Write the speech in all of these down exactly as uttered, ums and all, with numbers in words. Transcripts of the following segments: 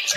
का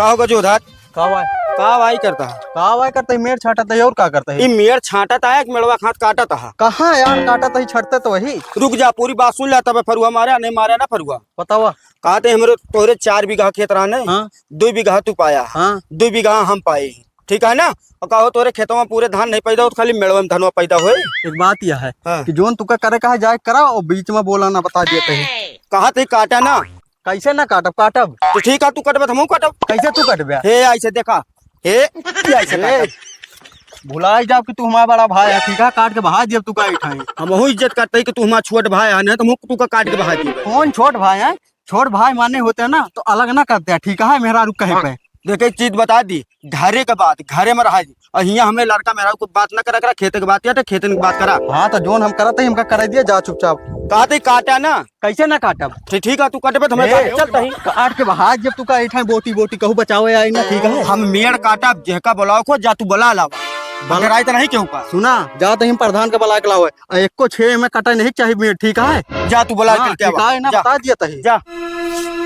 हो गजूधर? का भाई? का भाई करत ह? का भाई करत ह? मेड़ छाटत ह, और का करत ह? ई मेड़ छाटत ह कि मेड़वा खात काटत ह? कहाँ यार काटत ह, छाटत त वही। रुक जा, पूरी बात सुन ले, तबे फरुआ मारे, नहीं मारे ना फरुआ। बतावा। कहत ह हमरे तोहरे चार बीघा खेत रहने, हाँ। दुइ बीघा तू पाया, हाँ। दुइ बीघा हम पाए, ठीक है ना? और कहो तोहरे खेतवा में पूरे धान नहीं पैदा होत, खाली मेड़वा में धनवा पैदा होए। एक बात यह है हाँ। कि जोन तुका करे का है जाए करा, और बीच में बोला ना, बता दिया कहीं। कहत ह काटा ना। कैसे ना काटब, काटब। तो ठीक है, तू कटबे तो हमहू काटब। कैसे तू कटबे? हे, ऐसे देखा। हे, ये ऐसे ए, काटब। भुलाई जाब कि तू हमारा बड़ा भाई है, ठीक है? काट के बहा दियब तू का इठाई। हमहू इज्जत करते हैं कि तू हमारा छोट भाई है, नहीं तो हमहू तू का काट के बहा दिए। कौन छोट भाई है? छोट भाई माने होते हैं ना, तो अलग ना करते हैं, ठीक है? मेहरारू कहे हाँ। पे। देखे, एक चीज बता दी, घरे के बात, घरे में रहा जी। और हियाँ हमें लड़का मेहरारू को बात ना करा, करा, खेते के बात या तो खेतन की बात करा। हाँ, तो जोन हम करत है, हमका करे दिए, जा चुपचाप। कहत ह काटा ना। कैसे ना काटब? ठीक, ठीक है, तू कटबे तो हमें ए, काटे चलता ही। काट के बहा जब तू का इठाई बोटी, बोटी कहू बचावे आई ना, ठीक है? हम मेड़ काटब, जेहका बुलाओ को जा तू बुला लावा। बल- डराई तो नहीं केहू का। सुना, जा तो हम प्रधान के बुला के लावे। आ, एको छे में कटे नहीं चाहिए मेड़, ठीक है? जा तू बुला हाँ, के क्या ठीक है ना, जा। बता दिया तही। जा।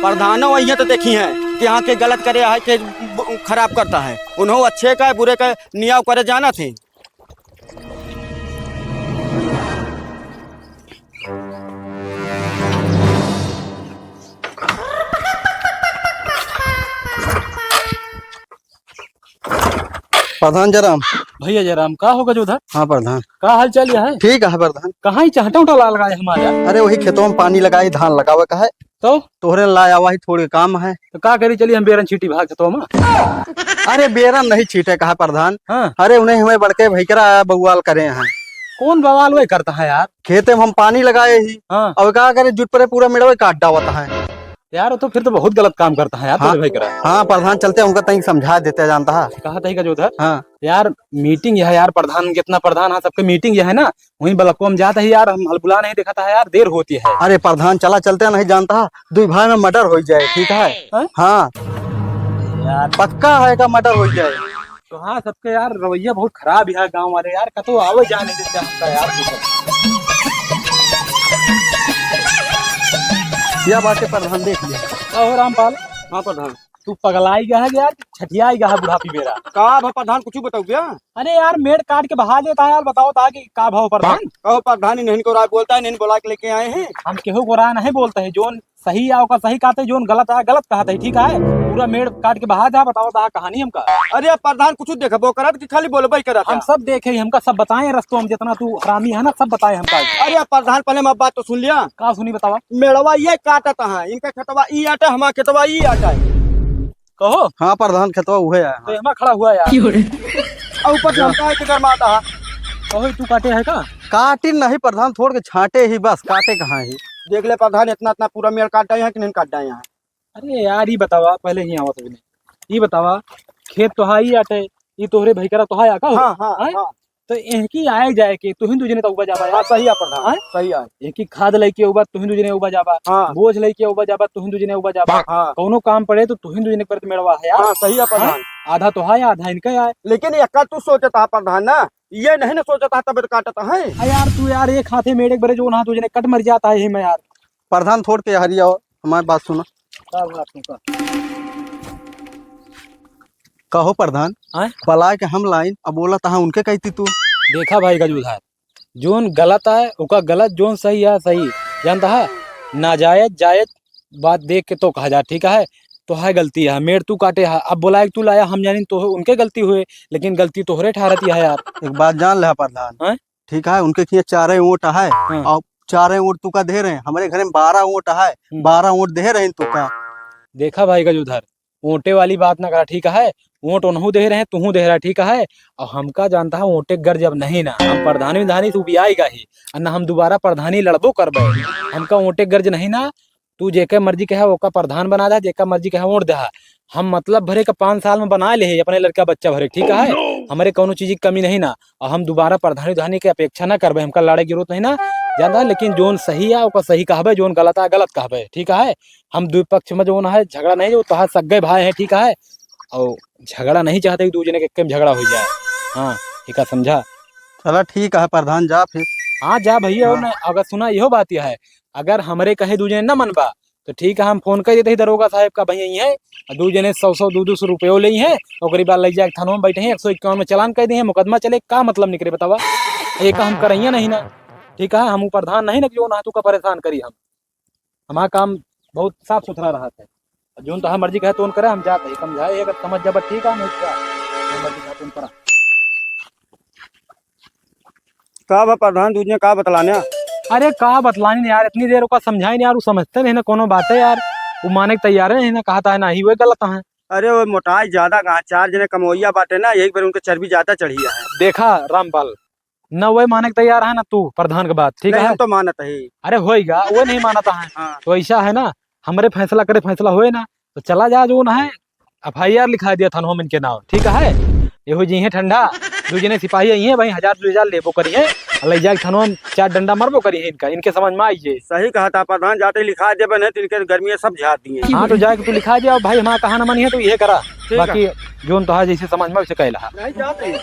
प्रधानो वही तो देखी है कि यहाँ के गलत करे है, के ब-, खराब करता है। उन्हों अच्छे का बुरे का नियाव करे जाना थे। प्रधान जयराम। भैया जयराम, का हो गजूधर? हाँ प्रधान। का हाल चाल है? ठीक है प्रधान। कहाँ ही चहटा उटा ला लगाए हमारे यार? अरे वही खेतों में पानी लगाई, धान लगावे का है। तो? तोहरे ला आवा ही, थोड़े काम है। तो का करी, चली हम बेरन छीटी भाग खेतों में। अरे बेरन नहीं छीटे कहा प्रधान। हाँ। अरे उन्हें हमें बड़के भैकरा बउआल करे हैं। कौन बवाल वही करता है यार? खेते में हम पानी लगाए ही। हाँ। अब का करे, जुट परे पूरा मेड़वा काट डावत है। यार, वो तो फिर तो बहुत गलत काम करता है यार, हाँ। तेरे भाई करा। हाँ, प्रधान चलते हैं, उनका तनिक समझा देते जानता है। कहा तही का जो उधर। हाँ। यार, मीटिंग यह है यार, प्रधान, जितना प्रधान है, सबके मीटिंग यह है ना, वहीं ब्लॉको में जाता है यार, हम हलबुला नहीं दिखाता है यार, देर होती है। अरे प्रधान, चला चलते हैं, नहीं जानता है, दुई भाई में मर्डर हो जाए, ठीक है? हाँ? हाँ। यार। पक्का है का मर्डर हो जाए। तो हाँ, सबके यार रवैया बहुत खराब है गाँव वाले यार, कतो आवे जाए नहीं देते हमका यार। या बाटे प्रधान, देख ले। का हो रामपाल? हाँ प्रधान। तू पगलाई गया है यार, छठियाई गया है बुढ़ापी बेरा। का भा प्रधान, कुछ बताओ क्या? अरे यार, मेड़ काट के बहा देता है यार, बताओ ता कि का भाव प्रधान? कहो प्रधान, इन्हीं को राय बोलता है, इन्हीं बोला के लेके आए हैं। हम केहू को राय नहीं बोलते हैं, जोन सही आओ का सही कहते, जोन गलत आया गलत कहते, ठीक है? पूरा मेड़ काट के बहा जा, बताओ ता कहानी हमका। अरे प्रधान, कुछ देखबो करत कि खाली बोलबे करत हम है? सब देखे, हमका सब बताए रस्तों में, जितना तू हरामी है ना, सब बताए हमका। अरे प्रधान, पहले हमारी बात तो सुन लिया। का सुनी, बतावा। मेड़वा ये काटत है, इनका खेतवा ई आटा, हमारा खेतवा ई आटा है। कहो। हाँ प्रधान, खेतवा उहे है। तो एमा खड़ा हुआ यार। और ऊपर से हमका है कि गरमाता है। कहो, तू काटे है का? काटी नहीं प्रधान, थोड़ के छाटे ही बस, काटे कहाँ ही। देख ले प्रधान, इतना, इतना पूरा मेड़ काट डाए हैं कि नहीं काट डाए हैं? अरे यार, ये बतावा, पहले ही आवत हो नहीं। ये बतावा, खेत तो हाई आटे, ये तोहरे भई करा तो हाई आका हो? हाँ, हाँ, हैं? हाँ। तो इनकी आए जाए के, तुहिन दू जने तो उबा जाबा हाँ, यार। सही है प्रधान, हैं? सही है। इनकी खाद लेके उबा, तुहिन दू जने उबा जाबा। हाँ। बोझ लेके उबा जाबा, तुहिन दू जने उबा जाबा। हाँ। कौनो काम पड़े तो तुहिन दू जने पर मेड़वा है यार। हाँ, सही है प्रधान। हैं? आधा तो हाई, आधा इनका है। लेकिन एका तू सोचत है प्रधान ना, ये नहीं ना सोचत है तब काटत है। आ यार, तू यार एक हाथे मेड़ एक बरे जो हाथ दू जने कट मर जाता है, यही में यार। प्रधान थोड़ के हरी आओ, हमारी बात सुना। का बात है का? कहो प्रधान, आय? बलाए के हम लाइन, अब बोला तहा उनके कहती तू। देखा भाई गजूधार, जोन गलत आए, ओका गलत, जोन सही आए, सही। जानता है, नाजायज, जायज बात देख के तो कहा जा, ठीक है? तो है गलती है, मेड़ तू काटे है, अब बोलाए के तू लाया, हम जानी तो उनके गलती हुए, लेकिन गलती तोहरे ठहरती है यार। एक बात जान ले प्रधान, आय? ठीक है, उनके खिए चारे वोट है, हाँ। और चारे वोट तुका दे रहे हैं, हमारे घर में बारह वोट है, हम्म। बारह वोट दे रहे हैं तुका। देखा भाई गजूधर, वोटे वाली बात ना करा, ठीक है? वोट उनहू दे रहे हैं, तुहू दे रहा, ठीक है? और हमका जानता है वोटे के गर्ज अब नहीं ना, हम प्रधानी विधानी से उबियाई गए ही, और ना हम दोबारा प्रधानी लड़बो करबे। हमका वोटे के गर्ज नहीं ना, तू जेके मर्जी कहे ओका प्रधान बना दे, जेका मर्जी कहे वोट दे। हम मतलब भरे का पाँच साल में बना ले है अपने लड़का बच्चा भरे, ठीक है? हमरे कौनो चीज की कमी नहीं ना, और हम दोबारा प्रधानी उधानी के अपेक्षा ना करबे, हमका लड़े की जरूरत नहीं ना, जानता है? लेकिन जोन सही है ओका सही कहबे, जोन गलत है गलत कहबे, ठीक है? हम दुई पक्ष में जोन है झगड़ा नहीं, जो तोहार सगे भाई है, ठीक है? और झगड़ा नहीं चाहते कि दू जने के एक्के में झगड़ा हो जाए। हाँ, एका समझा। चला ठीक है प्रधान, जा फिर। हाँ जा भैया, और हाँ। ना, अगर सुना इहो बात यह है, अगर हमरे कहे दू जने न मनबा तो ठीक है, हम फोन कर देते ही दरोगा साहब का, भैया यही है, और दू जने सौ सौ दू दू सौ रुपयो ले हैं, ओकरी बाद ले जाके थानों में बैठे हैं, एक सौ इक्यावन में चालान कर दिए, मुकदमा चले, का मतलब निकले बतावा? ये काम करइया नहीं ना, ठीक है? हम ऊ प्रधान नहीं ना कि जो ना तू का परेशान करी हम। हमारा काम बहुत साफ सुथरा रहा है। जोन तोहार मर्जी कहे तोन करे, हम जाते ही समझाए, अगर समझ जाबा ठीक है, नहीं तो जो मर्जी कहे तोन करा। का बा प्रधान, दूजे का बतलाने? अरे का बतलानी यार, इतनी देर ओका समझाई नहीं यार, वो समझते नहीं ना कोनो बात है यार, वो माने के तैयार है नहीं ना, कहता है ना ही वो गलत है। अरे वो मोटाई ज्यादा कहाँ, चार जने कमवैया बाटे ना, यही पर उनके चर्बी ज्यादा चढ़ी है। देखा रामपाल, न वो माने के तैयार है ना तू प्रधान के बात, ठीक नहीं, है? हम तो मानत है। अरे होएगा, वो नहीं मानता है। हाँ। तो ऐसा है ना, हमरे फैसला करे, फैसला होए ना, तो चला जा, जो ना है, एफ आई आर लिखा दिया थानों में इनके नाम, ठीक है? ये हो जी है ठंडा, दू जने सिपाही आई हैं भाई, हजार दू हजार लेबो करी हैं, और ले जाके थानों में चार डंडा मारबो करी हैं इनका, इनके समझ में आई जे। सही कहा था प्रधान, जाते लिखा देबे नहीं तो इनके गर्मी में सब झाड़ दिए। हाँ, तो जाके तू लिखा दिया भाई, हमारा कहा ना मनी है तो ये करा, ठीक है। बाकी जोन तोहार जैसे समझ में वैसे कहला। नहीं जाते।